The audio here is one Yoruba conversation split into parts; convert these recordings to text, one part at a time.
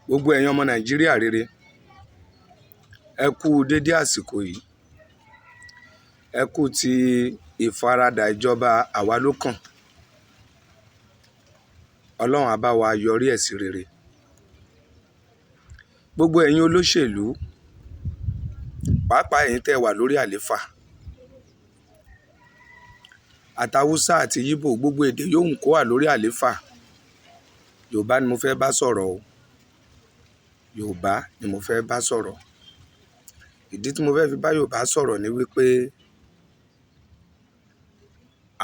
Gbogbo ẹ̀yin ọmọ Nàìjíríà rere, ẹ kú dédé àsìkò yìí. Ẹ kú ti ìfaradà ìjọba àwa ló kàn. Ọlọ́run á bá wa yọrí ẹ̀ sí rere. Gbogbo ẹ̀yin olóṣèlú, pàápàá ẹ̀yin tẹ́ ẹ wà lórí àlééfà, àtàwùsá àti Yíbò, gbogbo èdè yòówù kó wà lórí àlééfà, Yorùbá ni mo fẹ́ bá sọ̀rọ̀ o. Yorùbá ni mo fẹ́ bá sọ̀rọ̀. Ìdí tí mo fẹ́ fi bá Yorùbá sọ̀rọ̀ ni wípé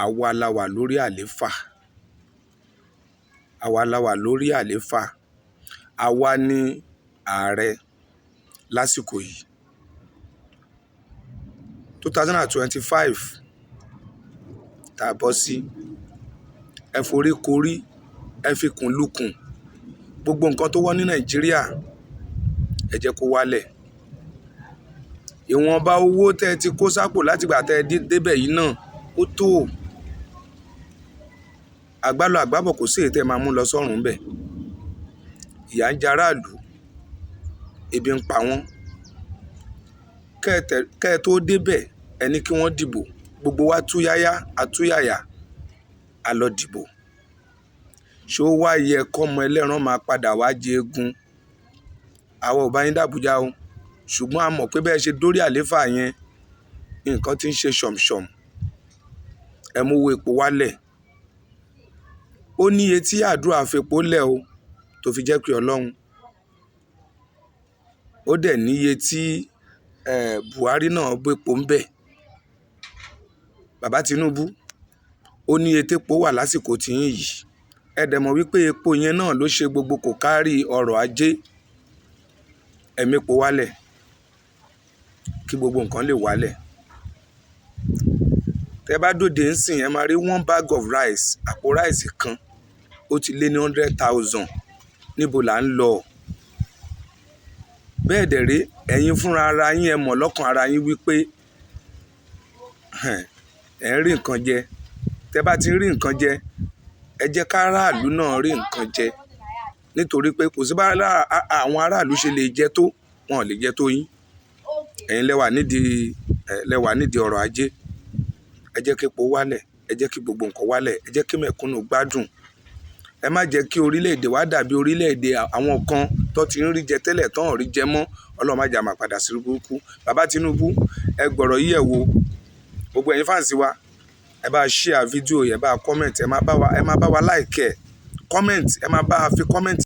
àwa la wà lórí àlééfà. Àwa la wà lórí àlééfà. Àwa ni ààrẹ lásìkò yìí. 2025 tá a bọ́ sí, ẹ forí korí, ẹ fi kùn lukùn. Gbogbo nǹkan tó wọ́n ní Nàìjíríà, ẹ jẹ́ kó wálẹ̀. Ìwọ̀nba owó tẹ́ ẹ ti kó sápò látìgbà tẹ́ ẹ débẹ̀ yìí náà, ó tó. Àgbálọ àgbábọ̀, kò sí èyí tẹ́ ẹ máa mú lọ sọ́run ńbẹ̀. Ìyà ń jẹ aráàlú, ebi ń pa wọ́n. Kẹ́ ẹ tó débẹ̀, ẹ ní kí wọ́n dìbò. Gbogbo wa tú yáyá, a tú yàyà, a lọ dìbò. Ṣé ó wá yẹ kọ́mọ ẹlẹ́ran máa padà wá jẹ eegun? Àwa ò bá yín dàbújá o, ṣùgbọ́n a mọ̀ pé bẹ́ẹ̀ ṣe dórí àlééfà yẹn, nǹkan tí ń ṣe ṣọ̀mṣọ̀m. Ẹ mú owó epo wálẹ̀. Ó níye tí àdúrà fepo lẹ̀ o tó fi jẹ́ pé Ọlọ́run. Ó dẹ̀ níye tí Buhari náà gbépo ńbẹ̀. Bàbá Tinubu, ó níye tépo wà lásìkò tiyín yìí. Ẹ dẹ̀ mọ̀ wípé epo yẹn náà ló ṣe gbogbo kò kárí ọrọ̀ ajé. Ẹ mépo wálẹ̀ kí gbogbo nǹkan lè wálẹ̀. Tẹ́ bá dòde ńsìn, ẹ máa rí one bag of rice, àpò rice kan, ó ti lé ní 100,000. Níbo là ń lọ? Bẹ́ẹ̀ dẹ̀ ré, ẹ̀yin fúnra ara yín, ẹ mọ̀ lọ́kàn ara yín wípé ẹ̀ ń rí nǹkan jẹ. Tẹ́ bá ti ń rí nǹkan jẹ, ẹ jẹ́ káràlú náà rí nǹkan jẹ. Nítorí pé kò sí bá àwọn aráàlú ṣe lè jẹ tó, wọn ò lè jẹ tó yín. Ẹ̀yin lẹ wà nídìí ọrọ̀ ajé. Ẹ jẹ́ kí epo wálẹ̀, ẹ jẹ́ kí gbogbo nǹkan wálẹ̀, ẹ jẹ́ kí mẹ̀kúnnù gbádùn. Ẹ má jẹ́ kí orílẹ̀-èdè wa dàbí orílẹ̀-èdè àwọn kan tó ti ń rí jẹ tẹ́lẹ̀ tán ò rí jẹ mọ́. Ọlọ́run má jẹ́ a máa padà sí burúkú. Bàbá Tinubu, ẹ gbọ̀rọ̀ yìí ẹ̀ wò. Gbogbo ẹ̀yin fans wa, ẹ bá share fídíò yìí, ẹ bá comment, ẹ má bá wa like ẹ̀, comment, ẹ má bá fi comment.